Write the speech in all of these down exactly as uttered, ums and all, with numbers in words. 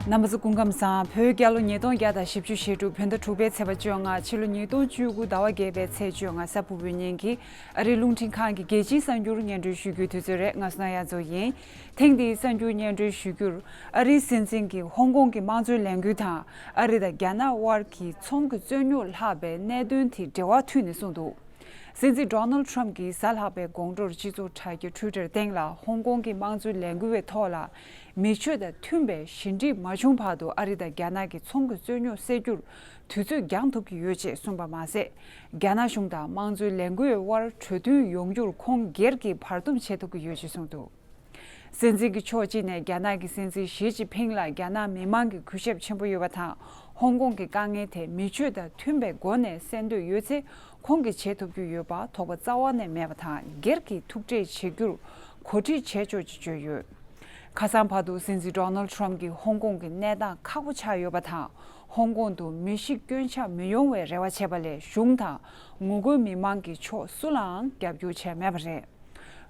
རྣམ་པ་ཚོ་སྐུ་ཁམས་བཟང་། བོད་རྒྱལ་ལོ་ཉིས་སྟོང་བརྒྱ་དང་བཞི་བཅུ་ཞེ་དྲུག་བོད་ཟླ་དྲུག་པའི་ཚེས་པ་བཅོ་ལྔ། ཕྱི་ལོ་ཉིས་སྟོང་བཅུ་དགུ་ཟླ་བ་བརྒྱད་པའི་ཚེས་བཅོ་ལྔ། གཟའ་ཕུར་བུའི་ཉིན་གྱི་ཨ་རིའི་རླུང་འཕྲིན་ཁང་གི་རྒྱལ་སྤྱིའི་གསར་འགྱུར་སྙན་སྒྲོན་ཞུ་རྒྱུའི་དུས་ཚོད་རེད། ང་སོ་ན་ཡ་མཚོ་ཡིན། ཐེངས་འདིའི་གསར་འགྱུར་སྙན་སྒྲོན་ཞུ་རྒྱུར། ཨ་རིའི་སྲིད་འཛིན་གྱིས་ཧོང་ཀོང་གི་དམངས་གཙོའི་ལས་འགུལ་དང་ཨ་རི་དང་རྒྱ་ནག་དབར་གྱི་ཚོང་གི་རྩོད་རྙོག་ལྷག་པའི་གནད་དོན་དེ་འབྲེལ་བ་མཐུད་ནས་གསུངས་འདུག། སྲིད་འཛིན་ཌོ་ནལ་ཊམ་གྱིས་གཟའ་ལྷག་པའི་དགོང་དྲོར་སྤྱི་ཚོགས་དྲ་རྒྱ་ཊུའི་ཊར་སྟེང་ལ་ཧོང་ཀོང་གི་དམངས་གཙོའི་ལས་འགུལ་བའི་ཐོག་ལ་མི་ཆོས་དང་མཐུན་པའི་ཞི་འགྲིག་མ་བྱུང་བར་དུ་ཨ་རི་དང་རྒྱ་ནག་གི་ཚོང་གི་རྩོད་རྙོག་སེལ་རྒྱུར་དུས་ཚོད་འགྱངས་ཐུབ་ཀྱི་ཡོད་ཅེས་གསུངས་པ་མ་ཟད། རྒྱ་ནག་གཞུང་དང་དམངས་གཙོའི་ལས་འགུལ་བའི་དབར་གྲོས་མཐུན་ཡོང་རྒྱུར་ཁོང་སྒེར་གྱིས་བར་འདུམ་བྱེད་ཐུབ་ཀྱི་ཡོད་ཅེས་གསུངས་འདུག། སྲིད་འཛིན་གྱི་ཕྱོགས་གཅིག་ནས་རྒྱ་ནག་གི་སྲིད་འཛིན་ཞི་ཅིན་ཕིང་ལ་རྒྱ་ནག་མི་མང་གི་གུས་ཞབས་ཆེན་པོ་ཡོད་པ་དང་། ཧོང་ཀོང་གི་དཀའ་ངལ་དེ་མི་ཆོས་དང་མཐུན་པའི་སྒོ་ནས་སེལ་འདོད་ཡོད་ཚེ། ཁོང་གིས་བྱེད་ཐུབ་རྒྱུ་ཡོད་པ་དོགས་པ་རྩ་བ་ནས་མེད་པ་དང་། སྒེར་གྱིས་ཐུགས་ཁྲལ་བྱེད་རྒྱུར་གོ་སྒྲིག་བྱས་ཆོག་ཅེས་བརྗོད་ཡོད། ཁ་སང་བར་དུ་སྲིད་འཛིན་ཌོ་ནལ་ཊམ་གྱིས་ཧོང་ཀོང་གི་གནས་སྟངས་ཁག་པོ་ཆགས་ཡོད་པ་དང་། ཧོང་ཀོང་དུ་མི་ཤི་སྐྱོན་ཆག་མི་ཡོང་བའི་རེ་བ་བྱས་པ་ལས་གཞུང་དང་ངོ་རྒོལ་མི་མང་གི་ཕྱོགས་སུ་ལའང་རྒྱབ་སྐྱོར་བྱས་མེད་པ་རེད།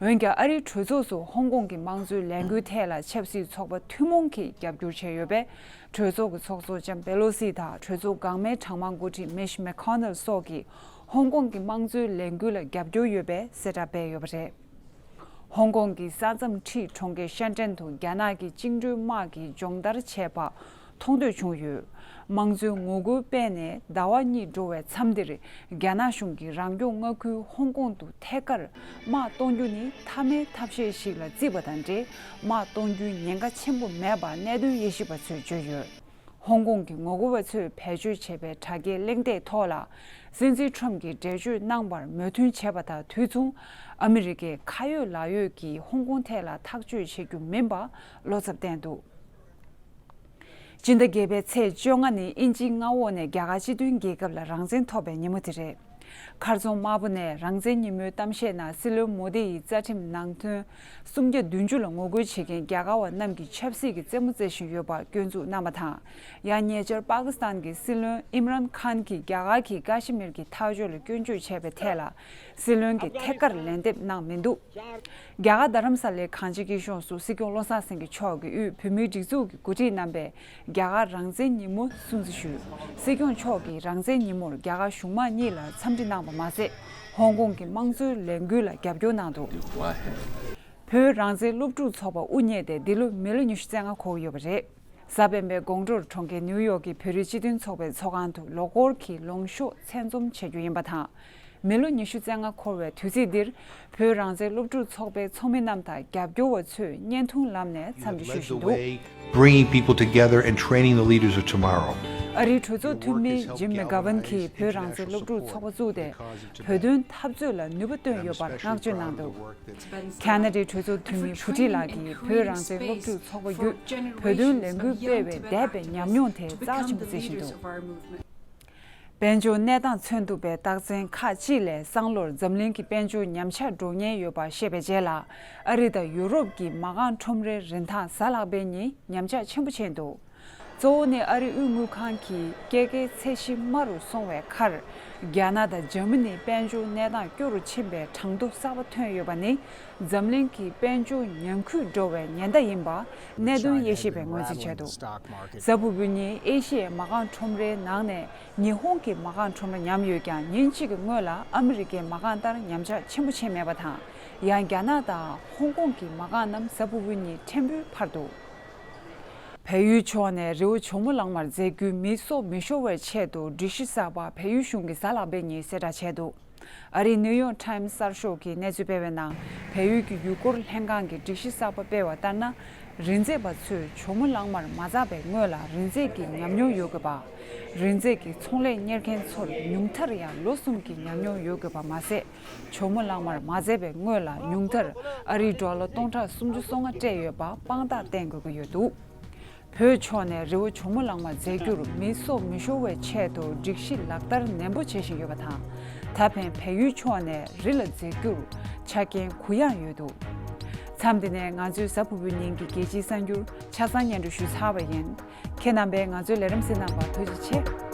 འོན་ཀྱང་ཨ་རིའི་གྲོས་ཚོགས་སུ་ཧོང་ཀོང་གི་དམངས་གཙོའི་ལས་འགུལ་ཐད་ལ་ཆབ་སྲིད་ཚོགས་པ་ཐུན་མོང་གིས་རྒྱབ་སྐྱོར་བྱས་ཡོད་པས། གྲོས་ཚོགས་ཀྱི་ཚོགས་གཙོ་ལྕམ་པེ་ལོ་སི་དང་གྲོས་ཚོགས་འགག་མའི་གྲངས་མང་འགོ་ཁྲིད་མིཆ་མེ་ཁོ་ནལ་སོགས་ཀྱིས་ཧོང་ཀོང་གི་དམངས་གཙོའི་ལས་འགུལ་ལ་རྒྱབ་སྐྱོར་ཡོད་པའི་གསལ་བསྒྲགས་སྤེལ་ཡོད་པ་རེད། ཧོང་ཀོང་གི་ས་མཚམས་འཁྲིས་གྲོང་ཁྱེར་ཤན་ཀྲན་དུ་རྒྱ་ནག་གི་བཅིངས་འགྲོལ་དམག་གིས་སྦྱོང་བརྡར་བྱས་པ་མཐོང་ཐོས་བྱུང་ཡོད། དམངས་གཙོའི་ངོ་རྒོལ་སྤེལ་ནས་ཟླ་བ་གཉིས་འགྲོ་བའི་མཚམས་འདིར། རྒྱ་ནག་གཞུང་གིས་རང་སྐྱོང་མངའ་ཁུལ་ཧོང་ཀོང་དུ་ཐད་ཀར་དམག་གཏོང་རྒྱུ་ནི་མཐའ་མའི་ཐབས་ཤེས་ཤིག་ལ་བརྩིས་པ་དང་འབྲེལ། དམག་གཏོང་རྒྱུའི་ཉེན་ཁ་ཆེན་པོ་མེད་པ་གནད་དོན་དབྱེ་ཞིབ་པ་ཚོས་བརྗོད་ཡོད། ཧོང་ཀོང་གི་ངོ་རྒོལ་བ་ཚོས་བེད་སྤྱོད་བྱས་པའི་དྲ་རྒྱའི་གླེང་སྟེགས་ཐོག་ལ། སྲིད་འཛིན་ཊམ་གྱིས་འགྲེལ་བརྗོད་གནང་བར་མོས་མཐུན་བྱས་པ་དང་དུས་མཚུངས། ཨ་མི་རི་ཀས་ཁ་ཡོད་ལག་ཡོད་ཀྱིས་ཧོང་ཀོང་ཐད་ལ་ཐག་གཅོད་བྱེད་རྒྱུ་མིན་པ་བློ་འཚབ་བསྟན་འདུག། སྤྱི་ཟླ་བརྒྱད་པའི་ཚེས་བཅོ་ལྔ་ནི་དབྱིན་ཇིའི་མངའ་འོག་ནས་རྒྱ་གར་སྤྱི་མཐུན་རྒྱལ་ཁབ་ལ་རང་བཙན་ཐོབ་པའི་ཉིན་མོ་དེ་རེད། མཁར་རྫོང་དམར་པོ་ནས་རང་བཙན་ཉིན་མོའི་གཏམ་བཤད་ནང་སྲིད་བློན་མོ་དི་ཡི་རྩ་ཁྲིམས་ནང་དོན་སུམ་བརྒྱ་བདུན་ཅུ་ལ་ངོ་རྒོལ་བྱེད་མཁན་རྒྱ་གར་བ་རྣམས་ཀྱི་ཆབ་སྲིད་ཀྱི་རྩེད་མོ་རྩེ་བཞིན་ཡོད་པ་སྐྱོན་འཛུགས་གནང་བ་དང་། ཡང་ཉེ་ཆར་པ་ཀི་སི་ཐན་གྱི་སྲིད་བློན་ཨིམ་རན་ཁཱན་གྱིས་རྒྱ་གར་གྱི་ཀ་ཤི་མིར་གྱི་ཐག་གཅོད་ལ་སྐྱོན་བརྗོད་བྱས་པའི་ཐད་ལ། སྲིད་བློན་གྱིས་ཐད་ཀར་ལན་འདེབས་གནང་མི་འདུག། རྒྱ་གར་རྡ་རམ་ས་ལའི་གངས་ཅན་སྐྱིད་གཤོངས་སུ་སྲིད་སྐྱོང་བློ་བཟང་སེང་གེ་མཆོག་གིས་དབུས་བོད་མིའི་སྒྲིག་འཛུགས་ཀྱི་འགོ་ཁྲིད་རྣམ་པས་རྒྱ་གར་རང་བཙན་ཉིན་མོ་སྲུང་བརྩི་ཞུས། སྲིད་སྐྱོང་མཆོག་གིས་རང་བཙན་ཉིན་མོར་རྒྱ་གར་གཞུང་མང་གཉིས་ལ་འཚམས་འདྲི་གནང་བ་མ་ཟད། ཧོང་ཀོང་གི་དམངས་གཙོའི་ལས་འགུལ་ལ་རྒྱབ་སྐྱོར་གནང་འདུག། བོད་རང་བཙན་སློབ་ཕྲུག་ཚོགས་པ་དབུ་བརྙེས་ཏེ་འདི་ལོ་མི་ལོ་ཉི་ཤུ་རྩ་ལྔ་འཁོར་གྱི་ཡོད་པ་རེད། གཟའ་སྤེན་པའི་དགོང་དྲོར་གྲོང་ཁྱེར་ནིའུ་ཡོག་གི་བོད་རིགས་སྤྱི་མཐུན་ཚོགས་པའི་ཚོགས་ཁང་དུ་ལོ་འཁོར་གྱི་ལོངས་ཤོག་ཚད་འཛོམས་བྱ་རྒྱུ་ཡིན་པ་དང་། མི་ལོ་ཉི་ཤུ་རྩ་ལྔ་འཁོར་བའི་དུས་ཚིགས་འདིར། བོད་རང་བཙན་སློབ་ཕྲུག་ཚོགས་པའི་ཚོགས་མི་རྣམས་དང་རྒྱབ་སྐྱོར་བ་ཚོས་བརྙན་ཐུང་ལམ་ནས་འཚམས་འདྲི་ཞུ་བཞིན་འདུག། Bringing people together and training the leaders of tomorrow. ཨ་རིའི་གྲོས་ཚོགས་འཐུས་མི་ཇིམ་མེག་གྷ་ཝན་གྱིས་བོད་རང་བཙན་སློབ་ཕྲུག་ཚོགས་པ་བཙུགས་ཏེ། བོད་དོན་འཐབ་རྩོད་ལ་ནུས་པ་བཏོན་ཡོད་པར་བསྔགས་བརྗོད་གནང་འདུག། ཁ་ན་ཌའི་གྲོས་ཚོགས་འཐུས་མི་བྷུ་ཊི་ལགས་ཀྱིས་བོད་རང་བཙན་སློབ་ཕྲུག་ཚོགས་པ་བརྒྱུད་བོད་དོན་ལས་འགུལ་སྤེལ་བའི་འདས་པའི་ཉམས་མྱོང་དེ་རྩ་ཆེན་པོ་བརྩི་བཞིན་འདུག། དཔལ་འབྱོར་གནས་སྟངས་མཚོན་ཐུབ་པའི་རྟགས་མཚན་ཁག་ཅིག་ལས། སང་ལོར་འཛམ་གླིང་གི་དཔལ་འབྱོར་ཉམས་ཆག་འགྲོ་ཉེན་ཡོད་པ་ཤེས་པའི་རྗེས་ལ། ཨ་རི་དང་ཡུ་རོབ་ཀྱི་མ་རྐང་ཁྲོམ་རའི་རིན་ཐང་གཟའ་ལྷག་པའི་ཉིན་ཉམས་ཆག་ཆེན་པོ་ཕྱིན་འདུག། གཙོ་བོ་ནི་ཨ་རིའི་དབུས་དངུལ་ཁང་གིས་སྐྱེད་ཀའི་ཚད་གཞི་དམའ་རུ་སོང་བའི་ཁར། རྒྱ་ནག་དང་འཇར་མ་ནིའི་དཔལ་འབྱོར་གནས་སྟངས་སྐྱོ་རུ་ཕྱིན་པའི་གྲངས་ཐོ་གསར་པ་ཐོན་ཡོད་པ་ནི། འཛམ་གླིང་གི་དཔལ་འབྱོར་ཉམས་རྒུད་འགྲོ་བའི་ཉེན་བརྡ་ཡིན་པ་གནད་དོན་དབྱེ་ཞིབ་པས་ངོས་འཛིན་བྱས་འདུག། གཟའ་ཕུར་བུའི་ཉིན་ཨེ་ཤི་ཡའི་མ་རྐང་ཁྲོམ་རའི་ནང་ནས་ཉི་ཧོང་གི་མ་རྐང་ཁྲོམ་ར་ཉམས་ཡོད་ཀྱང་། ཉིན་གཅིག་གི་སྔོན་ལ་ཨ་མི་རི་ཀའི་མ་རྐང་ལྟར་ཉམས་ཆག་ཆེན་པོ་ཕྱིན་མེད་པ་དང་། ཡང་རྒྱ་ནག་དང་ཧོང་ཀོང་གི་མ་རྐང་རྣམས་གཟའ་ཕུར་བུའི་ཉིན་ཕྲན་བུ་འཕར་འདུག། བལ་ཡུལ་ཕྱོགས་ནས་རི་བོ་ཇོ་མོ་གླང་མར་འཛེག་རྒྱུའི་མི་སྲོག་མི་ཤོར་བའི་ཆེད་དུ་སྒྲིག་གཞི་གསར་པ་བལ་ཡུལ་གཞུང་གིས་གཟའ་ལྷག་པའི་ཉིན་གསལ་བསྒྲགས་བྱས་འདུག། ཨ་རིའི་ནིའུ་ཡོག་ཊའིམ་གསར་ཤོག་གིས་གནས་ཚུལ་སྤེལ་བའི་ནང་། བལ་ཡུལ་གྱི་ཡུལ་སྐོར་ལྷན་ཁང་གིས་སྒྲིག་གཞི་གསར་པ་སྤེལ་བ་ལྟར་ན། རི་འཛེག་པ་ཚོས་ཇོ་མོ་གླང་མར་མ་འཛེགས་པའི་སྔོན་ལ་རི་འཛེག་གི་ཉམས་མྱོང་ཡོད་དགོས་པ། རི་འཛེག་གི་ཚོང་ལས་གཉེར་མཁན་ཚོར་ཉུང་མཐར་ཡང་ལོ་གསུམ་གྱི་ཉམས་མྱོང་ཡོད་དགོས་པ་མ་ཟད། ཇོ་མོ་གླང་མར་མ་འཛེགས་པའི་སྔོན་ལ་ཉུང་མཐར་ཨ་རིའི་ཌོ་ལར་སྟོང་ཕྲག་སུམ་ཅུ་སོ་ལྔ་སྤྲད་ཡོད་པ་དཔང་རྟགས་བསྟན་དགོས་ཀྱི་ཡོད་འདུག། བོད་ཕྱོགས་ནས་རི་བོ་ཇོ་མོ་གླང་མ་འཛེག་རྒྱུར་མི་སྲོག་མི་ཤོར་བའི་ཆེད་དུ་སྒྲིག་གཞི་ལག་བསྟར་ནན་པོ་བྱེད་བཞིན་ཡོད་པ་དང་། ད་ཕན་བལ་ཡུལ་ཕྱོགས་ནས་རི་ལ་འཛེག་རྒྱུར་ཆ་རྐྱེན་གུ་ཡངས་ཡོད་འདུག། མཚམས་འདི་ནས་ང་ཚོའི་གཟའ་ཕུར་བུའི་ཉིན་གྱི་རྒྱལ་སྤྱིའི་གསར་འགྱུར་ཆ་ཚང་སྙན་སྒྲོན་ཞུས་ཚར་བ་ཡིན། ཁྱེད་རྣམ་པས་ང་ཚོའི་ལས་རིམ་གཟིགས་གནང་བར་ཐུགས་རྗེ་ཆེ།